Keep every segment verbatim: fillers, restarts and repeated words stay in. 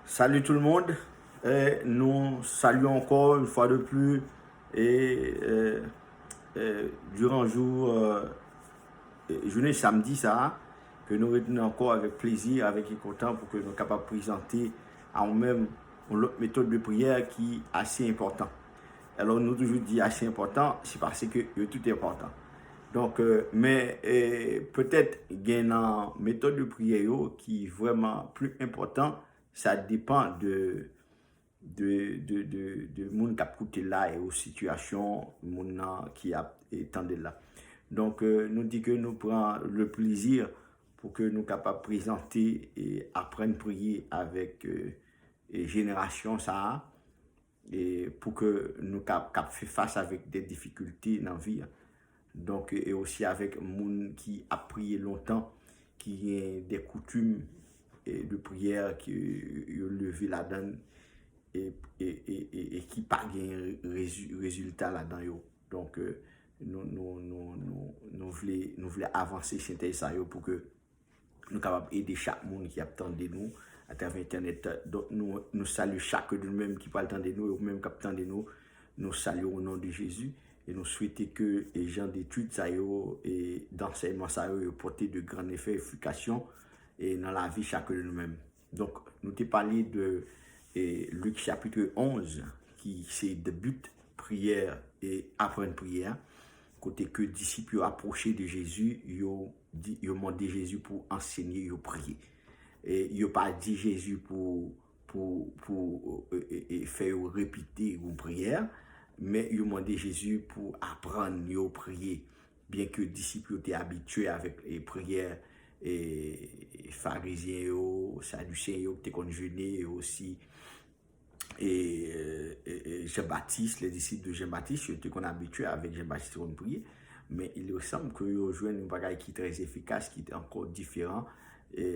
Salut tout le monde. Eh, nous saluons encore une fois de plus et eh, eh, durant jour, eh, jounen samdi sa a, ke nou retounen ankò avèk plezi, avèk kontan pou ke nou kapab prezante a ou menm yon lòt metòd de priyè ki ase enpòtan. Alò, nou toujou di ase enpòtan, se paske yo tout enpòtan. Donk, eh, men eh, petèt gen nan metòd de priyè yo ki vrèman pli enpòtan, sa depan de, de, de, de, de moun k ap koute la e ou sitiyasyon moun nan ki ap eh, tande la. Donk, eh, nou di ke nou pran le plezi pou ke nou kapab prezante e aprann priye avèk eh, eh, jenerasyon sa a, e pou ke nou ka, k ap fè fas avèk de difikilte nan vi a. Donk, e osi avèk moun ki ap priye lontan, ki gen de koutim eh, de priyè ke yo leve ladan e, e, e, e, e ki pa gen rezi- rezilta ladan yo. Donk, eh, nou, nou, nou, nou, nou vle, nou vle avanse sentèz sa yo pou ke nou kapab ede chak moun ki ap tande nou atravè entènèt. Donk, nou, nou salye chak de nou menm ki pral tande nou, e ou menm k ap tande nou, nou salye o non de Jezi. E nou swete ke e jan de etid sa yo, e dansèyman sa yo, yo pote de gran efè, efikasyon e nan lavi chak de nou menm. Donk, nou te pale de e, Lik chapit onz, ki se de but priyè e aprann priyè, kote ke disip yo apwoche de Jezi, yo, di- yo mande Jezi pou ansenye yo priye. E yo pa di Jezi pou, pou, pou e, e, e, fè yo repete yon priyè, men yo mande Jezi pou aprann yo priye. Byenke disip yo te abitye avèk e, priyè e, farizyen yo, sadusen yo, ki te konn jene, e osi e, e, e, Jean-Baptiste, les disciples de Jean-Baptiste, yo te konn abitye avèk Jean-Baptiste te konn priye, men il ressemble ke yo jwenn yon bagay ki trè efikas, ki ankò diferan e,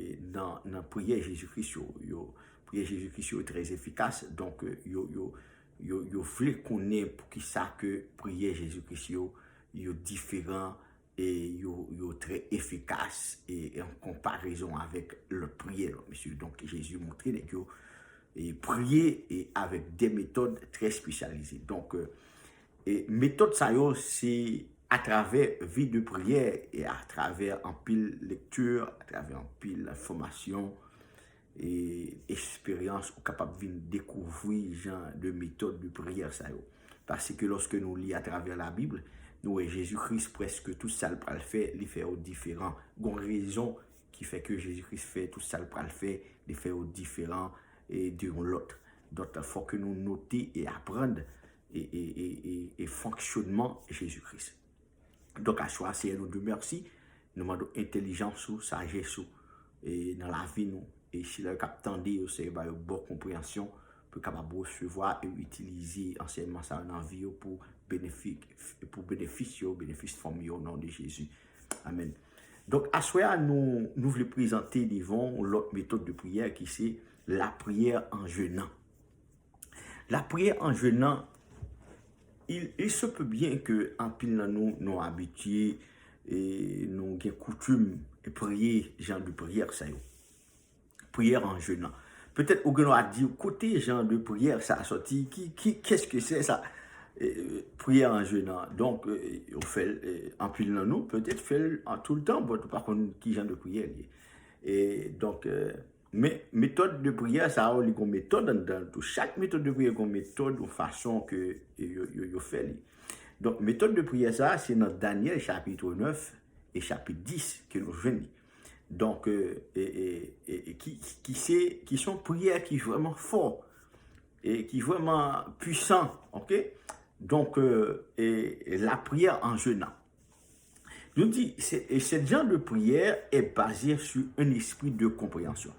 e, nan, nan priyè Jezi Kris yo. Yo priyè Jezi Kris yo trè efikas, donk e, yo, yo, yo, yo vle konnen poukisa ke priyè Jezi Kris yo, yo diferan e yo, yo trè efikas e, e an konparezon avèk lòt priyè, lòt mesye. Donk, Jezi montre nèg yo e priye e avèk de metòd trè espesyalize. Donk, e, e metòd sa yo, se atravè vi de priyè e atravè anpil lekti, atravè anpil fòmasyon e eksperyans, ou kapab vin dekouvri jan de metòd de priyè sa yo. Paske lòske nou li atravè Labib, nou wè Jezi Kris, prèske tout sa l pral fè, li fè yo diferan. Gon rezon ki fè ke Jezi Kris fè tout sa l pral fè, li fè yo diferan e de yon lòt. Donk, fòk nou note e aprann e, e, e, e, e fonksyònman Jezi Kris. Donk, aswè a, Seyè, nou di w mèsi. Nou mande w entèlijans ou, sajès ou e nan lavi nou. E sila yo k ap tande yo, Seyè, ba yo bon konpreyansyon pou yo kapab resevwa e itilize ansèyman sa yo nan vi yo pou benefi, pou benefis yo, benefis fanmi yo, o non de Jezi. Amèn. Donk, aswè a, nou, nou vle prezante devan w yon lòt metòd de priyè ki se lapriyè an jenan. Lapriyè an jenan, il, il se peut bien ke anpil nan nou, nou abitye e nou gen koutim e priye jan de priyè sa yo. Priyè an jenan. Petèt ou gen dwa di, kote jan de priyè sa a sòti? Ki, ki, qu'est-ce que c'est ça? E, priyè an jenan. Donk, e, yo fè l, e, anpil nan nou, petèt fè l an tout tan, but ou pa konn ki jan de priyè li ye. E, donk, e, men metòd de priyè sa yo, li gon metòd anndan l tou. Chak metòd de priyè gon metòd, yon fason ke yo, yo, yo fè li. Donk, metòd de priyè sa a, se nan Danyèl chapit nèf e chapit dis ke nou jwenn li. Donk, e, e, e, e, e ki, ki se, ki se yon priyè ki vrèman fò, e ki vrèman pwisan, oke? Donk, e, e, e lapriyè an jenan. Nou di, se, e, ce genre de prière est basé sur un esprit de compréhension.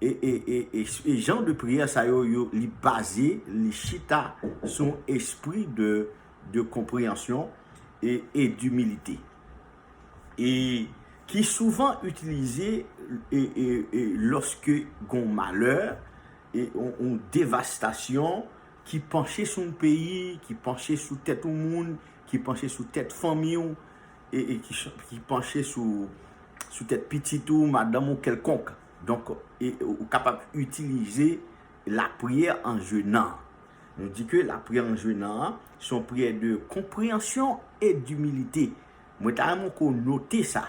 E, e, e, e, e jan de priyè sa yo, yo, li baze, li chita sou espri de, de konpreyansyon e, e dimilite. E ki souvan itilize e, e, e lòske gon malè, e yon, yon devastasyon ki panche sou yon peyi, ki panche sou tèt yon moun, ki panche sou tèt fanmi w, e, e ki, ch- ki panche sou, sou tèt pitit ou, madanm ou kèlkonk. Donk, e, ou kapab itilize lapriyè an jenan. Nou di ke lapriyè an jenan an, se yon priyè de konpreyansyon e dimilite. Mwen ta renmen ke w note sa.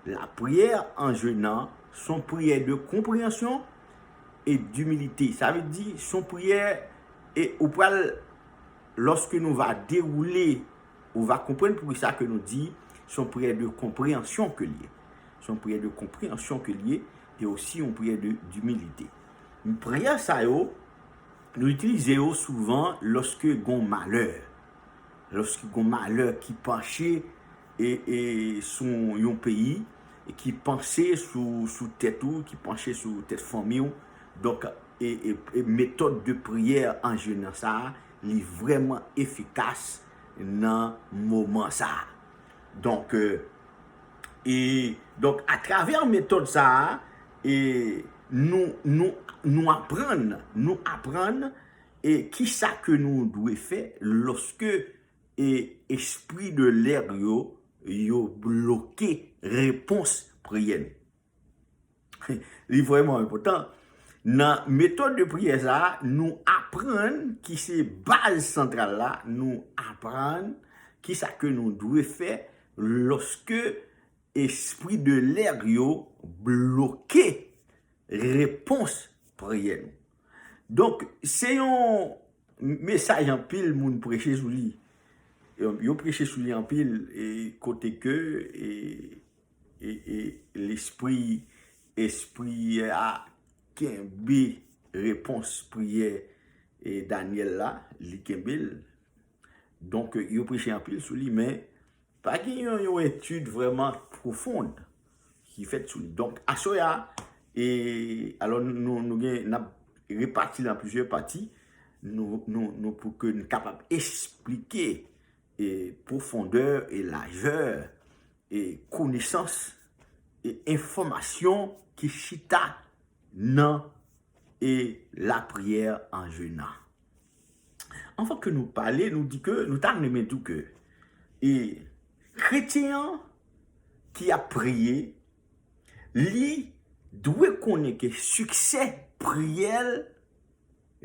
Lapriyè an jenan, se yon priyè de konpreyansyon e dimilite. Sa vle di, se yon priyè, e ou pral, lòske nou va dewoule, ou va konprann poukisa ke nou di, se yon priyè de konpreyansyon ke l ye. Se yon priyè de konpreyansyon ke l ye, e osi yon priyè de, dimilite. Priyè sa yo, nou itilize yo souvan lòske gon malè. Lòske gon malè ki panche e, e sou yon peyi, e ki panse sou, sou tèt ou, ki panche sou tèt fanmi w. Donk, e, e, e metòd de priyè an jenan sa a, li vrèman efikas nan moman sa a. Donk, e, e, donk, atravè metòd sa a, e, nou, nou, nou aprann, nou aprann, e, kisa ke nou dwe fè lòske, e, espri de lè yo, yo bloke repons priyè nou. Li vrèman enpòtan. Nan metòd de priyè sa a, nou aprann ki se baz santral la, nou aprann kisa ke nou dwe fè lòske espri de lè yo bloke repons priyè nou. Donk, se yon mesaj anpil moun preche sou li. Yo, yo preche sou li anpil, e kote ke, e, e, e lespri, espri a kenbe repons priyè, e Danyèl la, li kenbe l. Donk, yo preche anpil sou li, men pa gen yon, yon etid vrèman pwofon ki fèt sou li. Donk, aswè a, e, alò, nou, nou gen, n ap repati l an plizyè pati, nou, nou, nou, pou ke nou kapab esplike, e, pwofondè e lajè, e, konesans, e, enfòmasyon ki chita nan, e, lapriyè an jenan. Anvan ke nou pale, nou di ke, nou ta renmen di w ke, e, kretyen an ki ap priye, li dwe konnen ke siksè priyè l,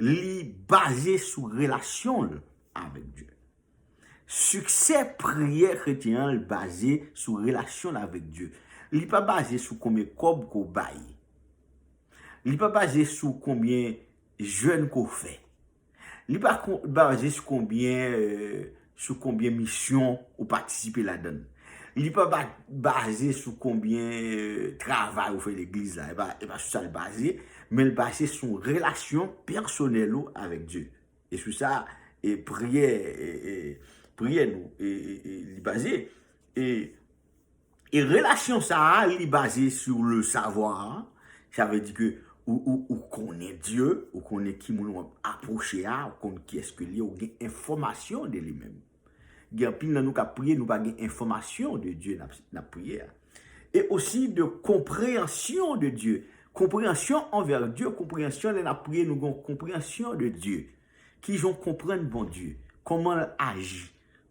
li baze sou relasyon l avèk Dye. Siksè priyè kretyen an, li baze sou relasyon l avèk Dye. Li pa baze sou konbyen kòb ke w bay. Li pa baze sou konbyen jèn ke w fè. Li pa kon-, baze sou konbyen, e, sou konbyen misyon ou patisipe ladan l. Li pa ba-, baze sou konbyen, e, travay ou fè legliz la. E pa, e pa sou sa l baze, men l baze sou relasyon pèsonèl ou avèk Dye. E sou sa, e, priyè, e, e, priyè nou, e, e, e, li baze. E, e relasyon sa a, li baze sou le savoir. Sa vle di ke ou, ou, ou konnen Dye, ou konnen ki moun w ap apwoche a, ou konn kiyès ke li ye, ou gen enfòmasyon de li menm. Gen anpil nan nou k ap priye, nou pa gen enfòmasyon de Dye n ap, n ap priye a. E osi de konpreyansyon de Dye. Konpreyansyon anvè Dye, konpreyansyon lè n ap priye, nou gen yon konpreyansyon de Dye. Kijan w konprann Bondye? Kòman l aji?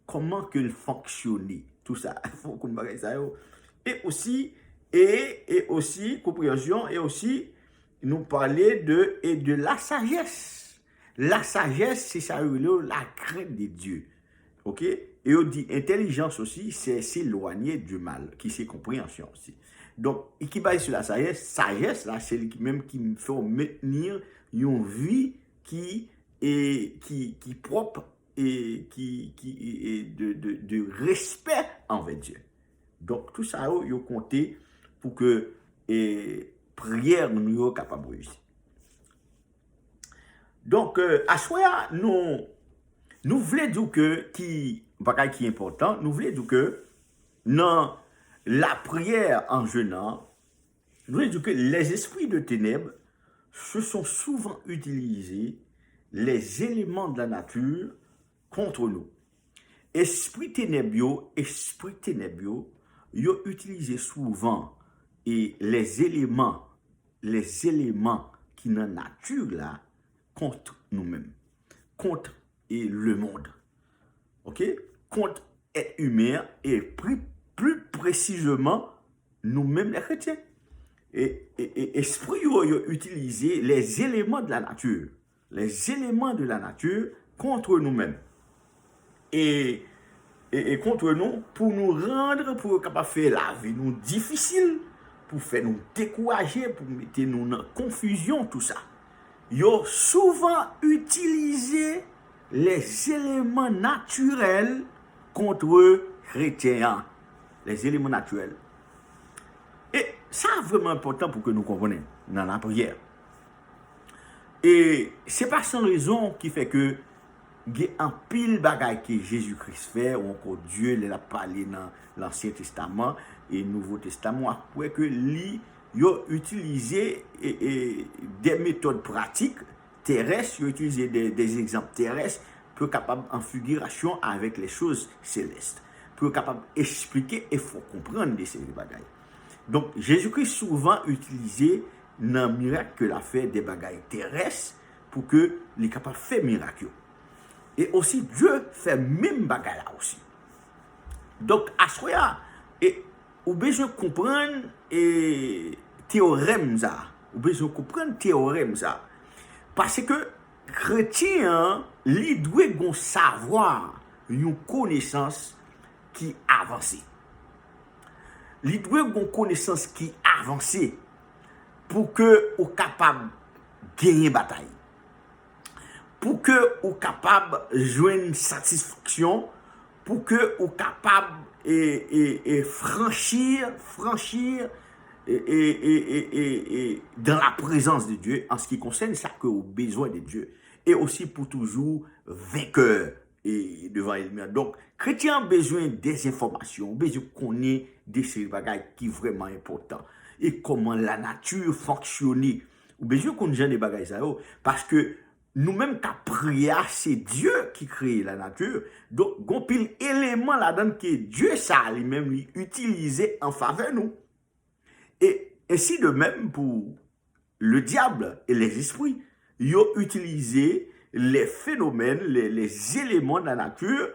Kòman ke l fonksyone? Tou sa, fò w konn bagay sa yo. E osi, e, e osi, konpreyansyon, e osi, nou pale de, e de la sajès. La sajès, se sa yo rele la crainte de Dieu. Oke? E yo di entèlijans osi, se s'éloigner du mal, ki se konpreyansyon osi. Donk, e ki baze sou la sajès, sajès la, se li ki menm ki fè w mentni yon vi ki, e, ki, ki pwòp, e ki, ki, e, de, de, de respè anvè Dye. Donk, tou sa yo, yo konte pou ke, e, priyè nou yo kapab reyisi. Donk, e, aswè a, nou, nou vle di w ke ki, bagay ki enpòtan, nou vle di w ke nan lapriyè an jenan, nou vle di w ke les esprits de ténèbres se sont souvent utilisés les éléments de la nature contre nous. Espri tenèb yo, espri tenèb yo, yo itilize souvan e les éléments, les éléments ki nan nati la kont nou menm, kont e lemonn. Oke? Kont èt imen an, e pli, pli presizeman, nou menm lè kretyen. E, e, e espri yo, yo itilize les éléments de la nature, les éléments de la nature contre nous-mêmes. E, e, e contre nous, pou nou rann, pou yo kapab fè lavi nou difisil, pou fè nou dekouraje, pou mete nou nan konfizyon, tou sa. Yo souvan itilize les éléments naturels contre kretyen an. Les éléments naturels. E sa vrèman enpòtan pou ke nou konprann nan lapriyè. E se pa san rezon ki fè ke gen anpil bagay ke Jezi Kris fè, ou ankò Dye, lè l ap pale nan Lansyen Testaman e Nouvo Testaman, w ap wè ke li, yo itilize e, e, de metòd pratik terès, yo itilize de, de egzanp terès pou yo kapab an figirasyon avèk les choses célestes, pou yo kapab esplike e fè w konprann de seri de bagay. Donk, Jezi Kris souvan itilize nan mirak ke l ap fè de bagay terès pou ke li kapab fè mirak yo. E osi, Dye fè menm bagay la osi. Donk, aswè a, e, ou bezwen konprann e, teyorèm sa. Ou bezwen konprann teyorèm sa. Paske kretyen an, li dwe gon savwa, yon konesans ki avanse. Li dwe gon konesans ki avanse pou ke ou kapab genyen batay. Pou ke ou kapab jwenn satisfaksyon, pou ke ou kapab e, e, e franchi, franchi e, e, e, e, e, e dans la présence de Dieu en ce qui concerne sa ke ou bezwen de Dye, e osi pou toujou venkè e devan ènmi an. Donk, kretyen an bezwen de enfòmasyon, ou bezwen konnen de seri bagay ki vrèman enpòtan. E kòman lanati fonksyone. Ou bezwen konn jan de bagay sa yo, paske nou menm k ap priye a, se Dye ki kreye lanati. Donk, gon pil eleman ladan ke Dye sa li menm li itilize an favè nou. E ensi de menm pou le diable et les esprits, yo itilize les phénomènes, les, les éléments de la nature,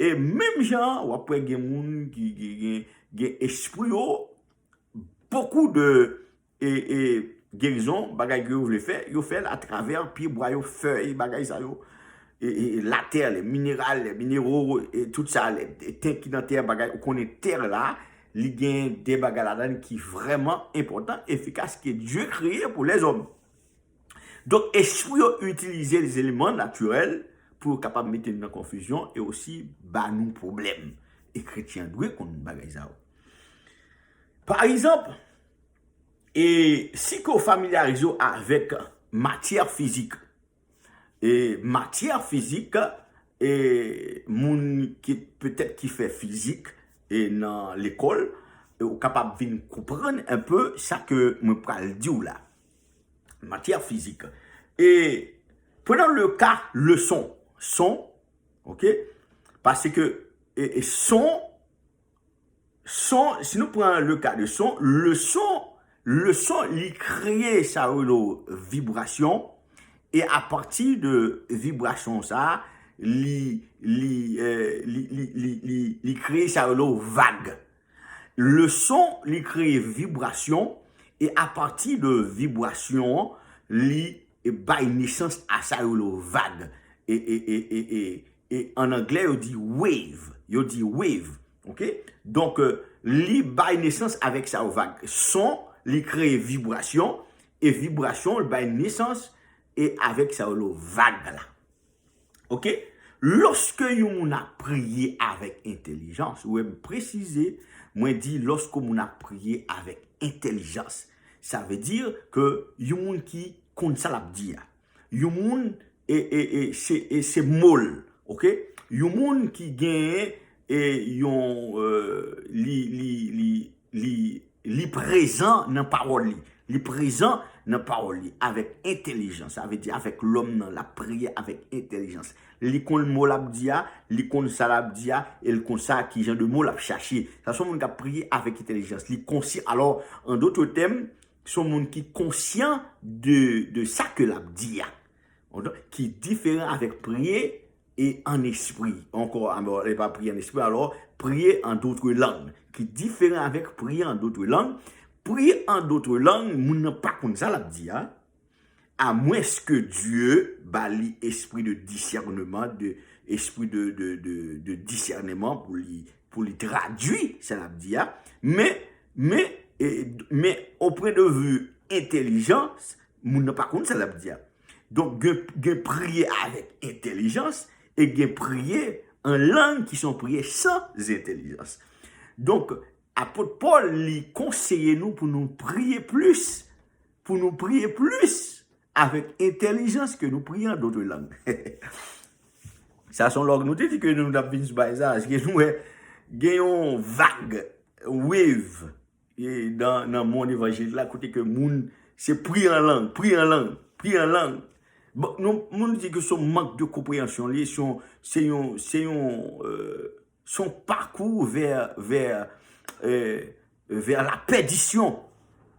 e menm jan, w ap wè gen moun ki, ki gen, gen espri yo, beaucoup de e, e, gerizon, bagay ke yo vle fè, yo fè l atravè pye bwa yo, fèy, bagay sa yo. E, e, e latè, les minéraux, les minéraux, e tout sa, les, e tè ki nan tè, bagay, ou konnen tè la, li gen de bagay ladan ki vrèman enpòtan, efikas, ke Dye kreye pou lèzòm. Donk, espri yo itilize les éléments naturels pou yo kapab mete nou nan konfizyon e osi ba nou pwoblèm. E kretyen dwe konn bagay sa yo. Pa egzanp, e si ke w familyarize w avèk matyè fizik, e matyè fizik, e moun ki petèt ki fè fizik e nan lekòl, e ou kapab vin konprann enpe sa ke mwen pral di w la. Matyè fizik. E prenons le cas, le son. Son, ok? Paske e, e son, son, si nou pran le ka de son, le son, le son, li kreye sa yo rele vibrasyon, e apati de vibrasyon sa, li, li, e, li, li, li, li, li kreye sa yo rele vag. Le son, li kreye vibrasyon, e apati de vibrasyon an, li bay nesans a sa yo rele vag. E, e, e, e, e, e an anglè, yo di wave. Yo di wave. Ok? Donk, e, li bay nesans avèk sa yo vag. Son, li kreye vibrasyon, e vibrasyon, li bay nesans e avèk sa yo rele vag la. Ok? Lòske yon moun ap priye avèk entèlijans, ou wè m presize, mwen di lòske moun ap priye avèk entèlijans. Sa vle di ke yon moun ki konn sa l ap di a. Yon moun, e, e, e, se, e, se mo l, ok? Yon moun ki genyen, e, yon, e, li, li, li, li, li prezan nan pawòl li. Li prezan nan pawòl li avèk entèlijans. Sa vle di avèk lòm nan, l ap priye avèk entèlijans. Li konn mo l ap di a, li konn sa l ap di a, e l konn sa ki jan de mo l ap chache. Sa se yon moun k ap priye avèk entèlijans. Li konsyan. Alò, an dòt tèm, se yon moun ki konsyan de, de sa ke l ap di a. Ki diferan avèk priye e an espri. Ankò, alò, e pa priye an espri, alò, priye an dòt lang, ki diferan avèk priye an dòt lang. Priye an dòt lang, moun nan pa konn sa l ap di a. À moins que Dieu ba li espri de discernement, de espri de, de, de, de discernement pou li, pou li tradui sa l ap di a. Men, men, e, men, au point de vue entèlijans, moun nan pa konn sa l ap di a. Donk, gen, gen priye avèk entèlijans e gen priye an lang ki se yon priye san entèlijans. Donk, apot Pòl, li konseye nou pou nou priye plis, pou nou priye plis avèk entèlijans ke nou priye an dòt lang. Sa se yon lòg nou te di ke nou t ap vin sou bagay sa, paske nou wè gen yon vag, wave, e nan, nan mond evanjelik la, kote ke moun se priye an lang, priye an lang, priye an lang. Bon, nou, moun di ke se yon mank de konpreyansyon li, se yon, se yon, se yon, euh, se yon pakou vè, vè, euh, vè la pèdisyon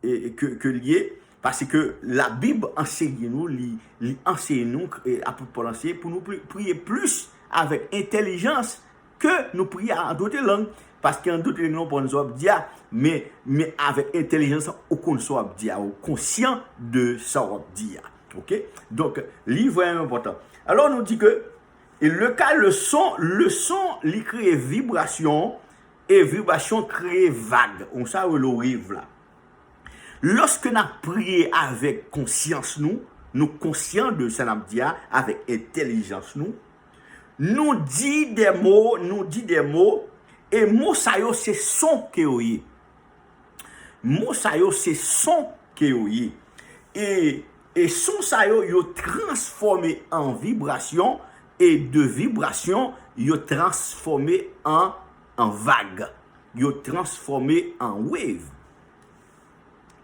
e, e ke, ke l ye, paske Labib anseye nou, li, li anseye nou, e apot Pòl anseye, pou nou pri-, priye plis avèk entèlijans ke nou priye an dòt lang. Paske an dòt lang, ou konn sa w ap di a, men, men avèk entèlijans, ou konn sa w ap di a, ou konsyan de sa w ap di a. Oke? Donk, li vrèman enpòtan. Alò, nou di ke, e le ka, le son, le son, li kreye vibrasyon, e vibrasyon kreye vag. Ou sa rele wave la. Lòske n ap priye avèk konsyans nou, nou konsyan de sa n ap di a, avèk entèlijans nou, nou di de mo, nou di de mo, e mo sa yo se son ke yo ye. Mo sa yo se son ke yo ye. E, e son sa yo, yo transfòme an vibrasyon, e de vibrasyon, yo transfòme an, an vag. Yo transfòme an wave.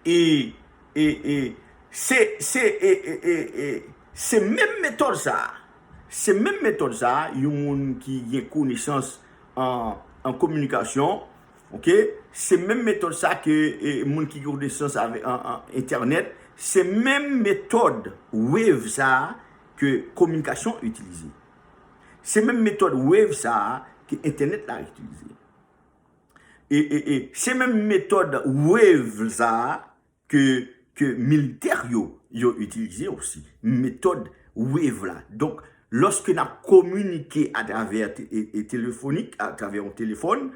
E, e, e, se, se, e, e, e, e, se menm metòd sa a. Se menm metòd sa a, yon moun ki gen konesans an, an kominikasyon, oke? Se menm metòd sa a ke, e, moun ki gen konesans avèk, an, an entènèt, se menm metòd wave sa a ke kominikasyon itilize. Se menm metòd wave sa a ke entènèt la itilize. E, e, e, se menm metòd wave sa a ke, ke militè yo, yo itilize osi. Metòd wave la. Donk, lòske n ap kominike atravè te-, e, e, telefonik, atravè yon telefòn,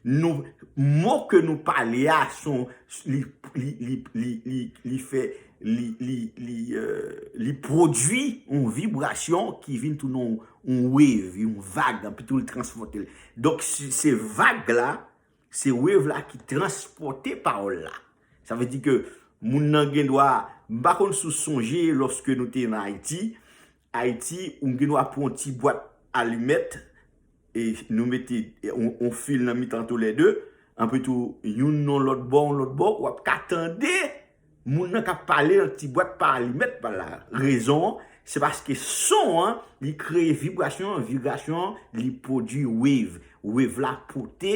nou, mo ke nou pale a, son, li, li, li, li, li, li fè, li, li, li, euh, li pwodui yon vibrasyon ki vin tounen yon, yon wave, yon vag, anpi tou l transpòte l. Donk, se, se vag la, se wave la ki transpòte pawòl la. Sa vle di ke moun nan gen dwa, m pa konn si w sonje lòske nou te nan Ayiti, Ayiti, ou gen dwa pran yon ti bwat alimèt, e nou mete yon, yon fil nan mitan toulède, anpi tou, youn nan lòt bò, yon lòt bò, w ap ka tande moun nan k ap pale nan ti bwat pa alimèt pa la. Rezon an, se paske son an, li kreye vibrasyon an, vibrasyon an, li pwodui wave. Wave la pote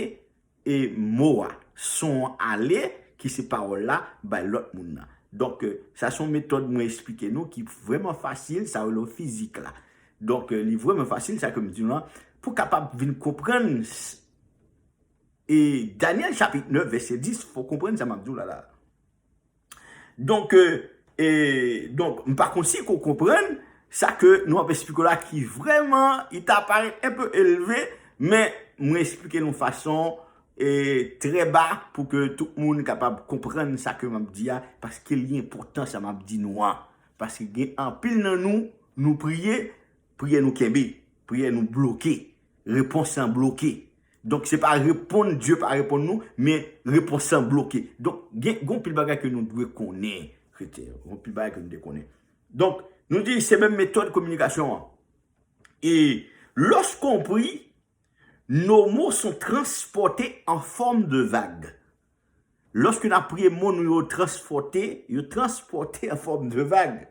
e mo a, son an ale, ki se pawòl la, bay lòt moun nan. Donk, euh, sa se yon metòd mwen esplike nou ki vrèman fasil, sa rele fizik la. Donk, euh, li vrèman fasil, sa ke m di nou an, pou kapab vin konprann s-, e Danyèl chapit nèf, vèsè dis, fò w konprann sa m ap di w la la. Donk, euh, e, donk, m pa konn si ke w konprann sa ke nou ap esplike w la ki vrèman, li ta parèt enpe elve, men mwen esplike l yon fason, e, trè ba pou ke tout moun kapab konprann sa ke m ap di a, paske li enpòtan sa m ap di nou an. Paske gen anpil nan nou, nou priye, priyè nou kenbe, priyè nou bloke, repons lan bloke. Donk, se pa reponn, Dye pa reponn nou, men repons lan bloke. Donk, gen, gen yon pil bagay ke nou dwe konnen, kretyen. Gen yon pil bagay ke nou dwe konnen. Donk, nou di se menm metòd kominikasyon an. E lòske w priye, nos mots sont transportés en forme de vague. Lòske n ap priye, mo nou yo transpòte, yo transpòte en forme de vague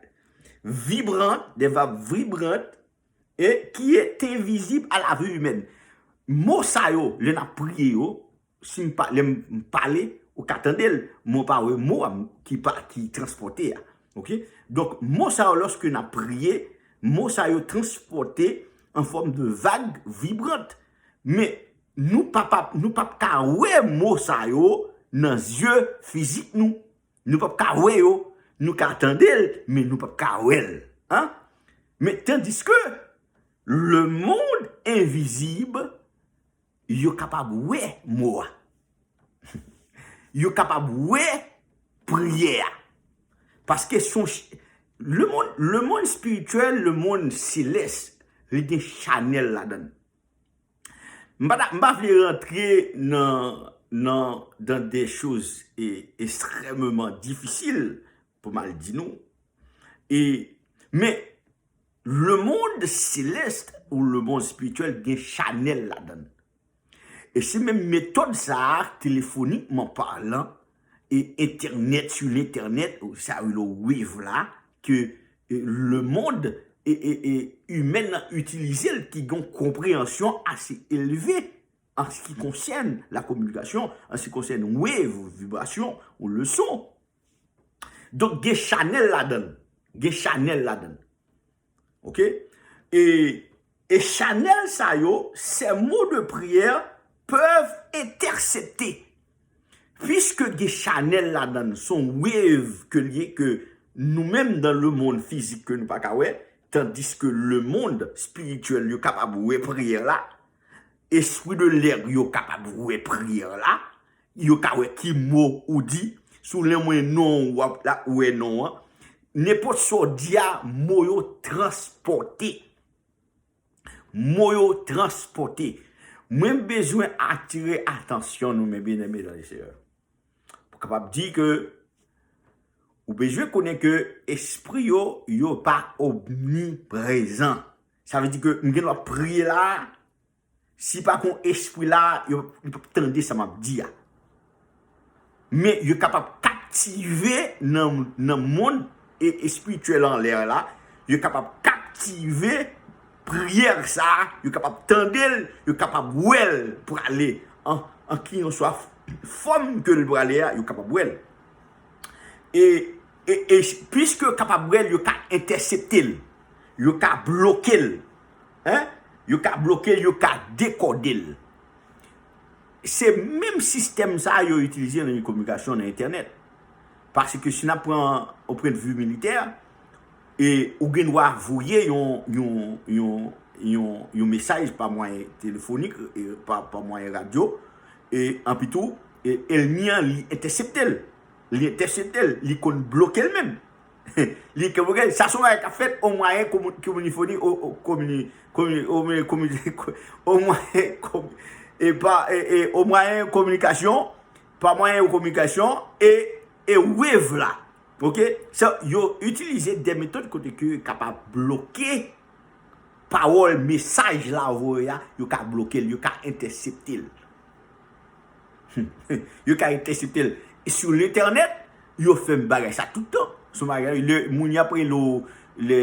vibrante, des vagues vibrantes, et qui est invisible à la vue humaine. Mo sa yo, lè n ap priye yo, si m pa, lè m pale, ou ka tande l, men w pa wè mo a ki pa, ki transpòte a. Oke? Donk, mo sa yo, lòske n ap priye, mo sa yo transpòte en forme de vague vibrante. Men, nou pa, pa, nou p ap ka wè mo sa yo, nan zye fizik nou. Nou p ap ka wè yo, nou ka tande l, men nou p ap ka wè l. Hein? Men tandiske le monde invisible, yo kapab wè mo a. Yo kapab wè priyè a. Paske son le monde, le monde spirituel, le monde céleste, li gen chanèl ladan l. M pa ta- m pa vle rantre nan nan dans des choses e, extrêmement difficiles pou m al di nou. E men le monde céleste ou le monde spirituel gen chanèl ladan l. E se menm metòd sa a, telefonikman palan, e entènèt, sou lentènèt, sa yo rele wave la, ke e, le monde e, e, e, imen nan itilize l, ki gen yon konpreyansyon ase elve an se ki konsène la communication, an se ki konsène wave, vibrasyon ou le son. Donk gen chanèl ladan l. Gen chanèl ladan l. Ok? E, e chanèl sa yo, ces mots de prière peuvent intercepter. Puisque gen chanèl ladan l, se yon wave ke l ye, ke nou menm dans le monde physique ke nou pa ka wè, tandiske le monde spirituel yo kapab wè priyè la, espri de lè yo kapab wè priyè la, yo ka wè ki mo ou di, sou len mwen non w ap la wè non an. Nenpòt sa w di a, mo yo transpòte. Mo yo transpòte. Mwen bezwen atire atansyon nou, men byeneme dan le Seyè. Pou kapab di ke ou bezwen konnen ke espri yo, yo pa omniprezan. Sa vle di ke m gen dwa priye la, si pa kon espri la, yo, yo p ap tande sa m ap di a. Men yo kapab kaptive nan, nan mond e, espirityèl anlè la, yo kapab kaptive priyè sa, yo kapab tande l, yo kapab wè l prale an, an kiyonswa fòm ke l prale a, yo kapab wè l. E, e, e piske yo kapab wè l, yo ka entèsepte l, yo ka bloke l, hein? Yo ka bloke l, yo ka dekòde l. Se menm sistèm sa a yo itilize nan kominikasyon nan entènèt. Paske si n ap pran o pwennvi militè, e ou gen dwa voye yon, yon, yon, yon, yon mesaj pa mwayen telefonik, e pa, pa mwayen radyo, e anpi tou, e ènmi an, li entèsepte l. Li entèsepte l, li konn bloke l menm. Li ke bloke l. Sa se yon bagay k ap fèt o mwayen komi-, kominifoni, o, o komini-, komini-, o mwayen komi-, o mwayen komi-, e pa, e, e, o mwayen kominikasyon, pa mwayen kominikasyon, e, e wave la. Ok? Sa, yo itilize de metòd kote ke yo kapab bloke pawòl, mesaj la voye a, yo ka bloke l, yo ka entèsepte l. Yo ka entèsepte l. E sou lentènèt, yo fè m bagay sa tout tan. Se yon bagay, le, moun y ap rele w, le,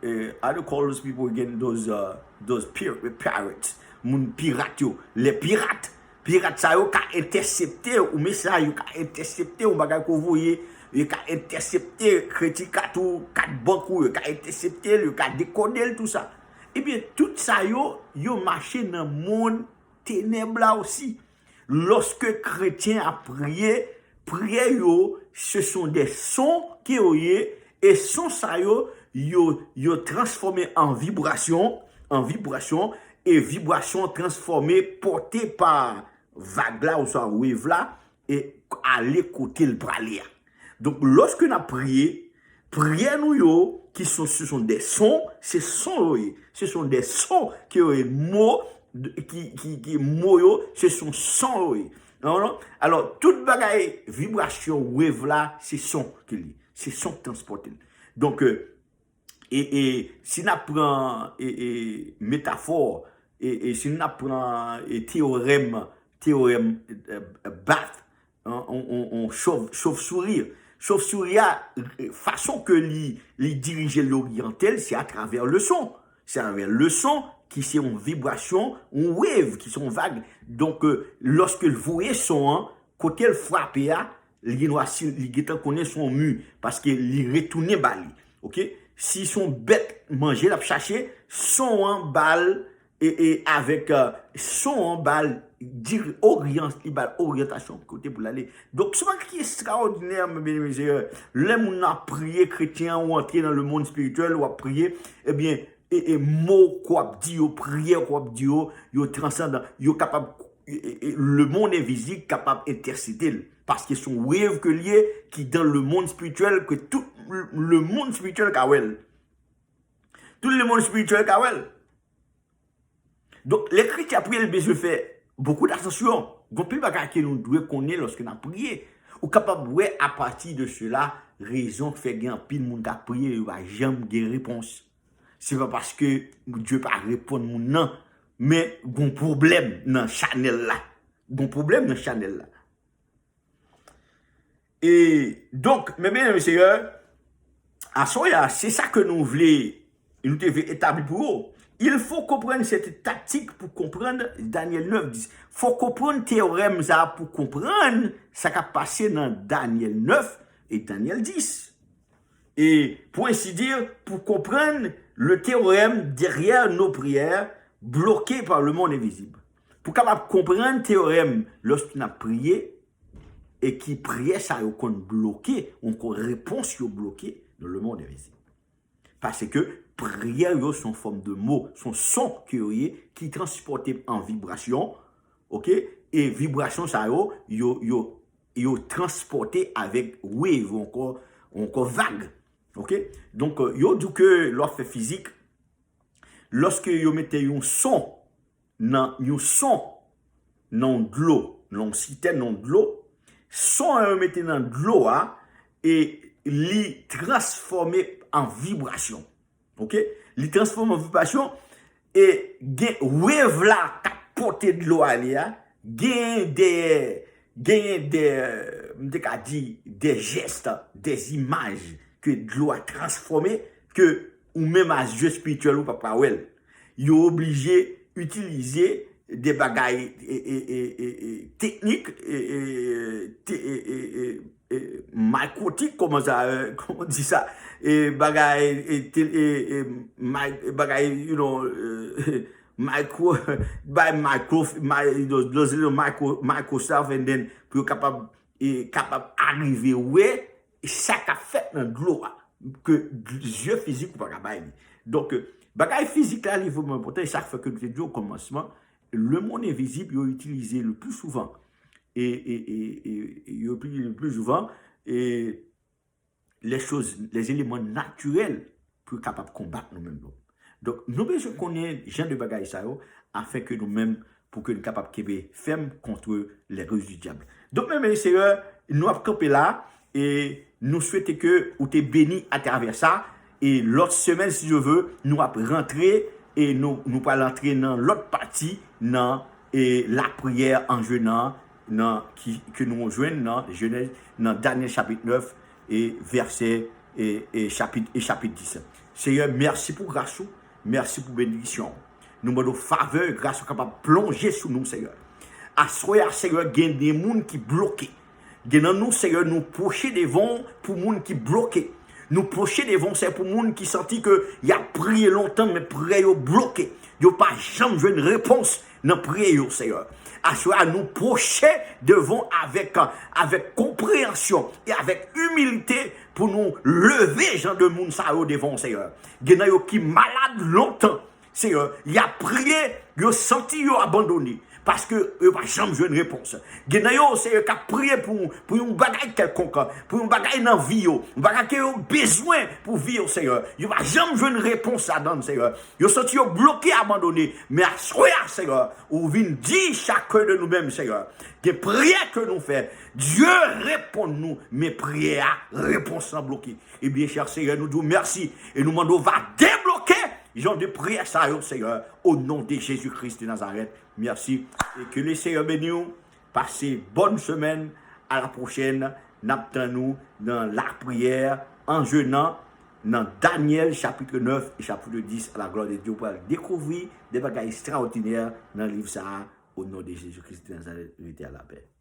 eh, how to call those people again, those, uh, those pir-, pirates. Moun pirat yo. Le pirat. Pirat sa yo ka entèsepte yon mesaj, yo ka entèsepte yon bagay ke w voye, yo ka entèsepte kredi kat ou, kat bank ou, yo ka entèsepte l, yo ka dekòde l, tou sa. Ebyen, tout sa yo, yo mache nan mond tenèb la osi. Lòske kretyen ap priye, priyè yo, ce sont des sons ke yo ye, e son sa yo, yo, yo transfòme an vibrasyon, an vibrasyon, e vibrasyon transfòme, pòte pa vag la, oswa wave la, e ale kote l prale a. Donk, lòske n ap priye, priyè nou yo, ki son, ce sont des sons, se son yo ye. Ce sont des sons ke yo ye, mo, ki, ki, ki mo yo, ce sont son yo ye. Non, non. Alò, tout bagay, vibrasyon, wave la, se son ke li. Se son k transpòte l. Donk, euh, e, e si n ap pran, e, e metafò, e, e si n ap pran, e teyorèm, teyorèm, e, e, Bath, on, on, on, on chov, chauve-souris. Chauve-souris a, e, fason ke li, li dirije l, li oryante l, se atravè le son. Se atravè le son ki se yon vibrasyon, yon wave, ki se yon vag. Donk, e, lòske l voye son an, kote l frape a, li gen dwa, si li gentan konnen se yon mi, paske li retounen ba li. Ok? Si se yon bèt manje l ap chache, son an ba l, e, e avèk, e, son an ba l, diri-, oryant-, li ba l oryantasyon kote pou l ale. Donk, se yon bagay ki ekstraòdinè, men byeneme, se, euh, lè moun nan ap priye, kretyen an, ou antre nan lemonn espirityèl, w ap priye, ebyen, e, e mo ke w ap di yo, priyè ke w ap di yo, yo transandan, yo kapab, e, e, e, lemonn envizib kapab entèsepte l. Paske se yon wave ke l ye, ki dan lemonn espirityèl, ke tout lemonn espirityèl ka wè l. Tout lemonn espirityèl ka wè l. Donk, lè kretyen ap priye, l bezwen fè bokou datansyon. Gon pil bagay ke nou dwe konnen lòske n ap priye. Ou kapab wè apati de sela, rezon k fè gen anpil moun k ap priye, yo pa janm gen repons. Se pa paske Dye pa reponn moun nan, men gon pwoblèm nan chanèl la. Gon pwoblèm nan chanèl la. E donk, men byeneme Seyè, aswè a, se sa ke nou vle, nou te vle etabli pou ou. Il faut comprendre cette tactique pour comprendre Daniel neuf dix. Fò konprann teyorèm sa a pou konprann sa k ap pase nan Daniel neuf e Daniel dix. Et pour ainsi dire, pour comprendre le théorème derrière nos prières, bloqué par le monde invisible. Pou kapab konprann teyorèm lòske n ap priye, e ki priyè sa yo konn bloke, ou ankò repons yo bloke dans le monde invisible. Paske priyè yo se yon fòm de mo, se yon son ke yo ye, ki transpòte an vibrasyon, oke? E vibrasyon sa yo, yo, yo, yo transpòte avèk wave, ou ankò, ou ankò vag, oke? Donk, euh, yo di ke lè w ap fè fizik, lòske yo mete yon son nan yon son, nan yon dlo, nan yon sitèn, nan yon dlo, son an yo mete nan dlo a, e li transfòme an vibrasyon. Oke? Li transfòme an vibrasyon, e gen wave la k ap pote dlo a li a, genyen de, genyen de, m te ka di, de jès, de imaj ke dlo a transfòme, ke ou menm a zye espirityèl ou pa ka wè l. Yo oblije itilize de bagay, e, e, e, e, e, teknik, e, e, te, e, e, e, e, makwotik, kòman sa, e, kòman di sa? E, bagay, e, te, e, e, may-, bagay, you know, e, micro, bay micro, my, those, those little micro, Microsoft, and then pou yo kapab, e, kapab arive wè sa k ap fèt nan dlo a, ke zye fizik ou pa ka bay li. Donk, bagay fizik la, li vrèman enpòtan, e sa k fè ke nou te di o kòmansman, lemonn envizib, yo itilize le pli souvan, e, e, e, e, yo itilize le pli souvan, e, les choses, les éléments naturels pou yo kapab konbat nou menm nou. Donk, nou bezwen konnen jan de bagay sa yo, afin ke nou menm, pou ke nou kapab kenbe fèm contre les ruses du diable. Donk, men, men, Seyè, nou ap kanpe la, e nou swete ke ou te beni atravè sa, e lòt semèn, si Dye ve, nou ap rantre, e nou, nou pral antre nan lòt pati, nan, e lapriyè an jenan, nan, ki, ke nou jwenn nan Jenèz, nan Danyèl chapit nèf, e vèsè, e, e chapit, e chapit dis. Seyè, mèsi pou gras ou, mèsi pou benediksyon ou. Nou mande w favè, gras ou kapab plonje sou nou, Seyè. Aswè a, Seyè, gen de moun ki bloke. Gen nan nou, Seyè, nou pwoche devan w pou moun ki bloke. Nou pwoche devan w, Seyè, pou moun ki santi ke y ap priye lontan, men priyè yo bloke. Yo pa janm jwenn repons nan priyè yo, Seyè. Aswè a, nou pwoche devan w avèk, avèk konpreyansyon e avèk imilite pou nou leve jan de moun sa yo devan w, Seyè. Gen nan yo ki malad lontan, Seyè, y ap priye, yo santi yo abandone, paske yo pa janm jwenn repons. Gen nan yo, Seyè, k ap priye pou, pou yon bagay kèlkonk, pou yon bagay nan vi yo, yon bagay ke yo bezwen pou vi yo, Seyè. Yo pa janm jwenn repons ladan l, Seyè. Yo santi yo bloke, abandone. Men aswè a, Seyè, ou vin di chak de nou menm, Seyè, gen priyè ke nou fè, Dye reponn nou, men priyè a, repons lan bloke. Ebyen, chè Seyè, nou di w mèsi e nou mande w va debloke jan de priyè sa yo, Seyè, au nom de Jésus-Christ de Nazareth. Mèsi. E ke le Seyè beni w. Pase bòn semèn. A la pwochèn. N ap tann ou nan lapriyè an jenan nan Danyèl chapit nèf e chapit dis. A la glwa de Dye, ou pral dekouvri de bagay ekstraòdinè nan liv sa a. Au nom de Jésus-Christ de Nazareth, rete a lapè.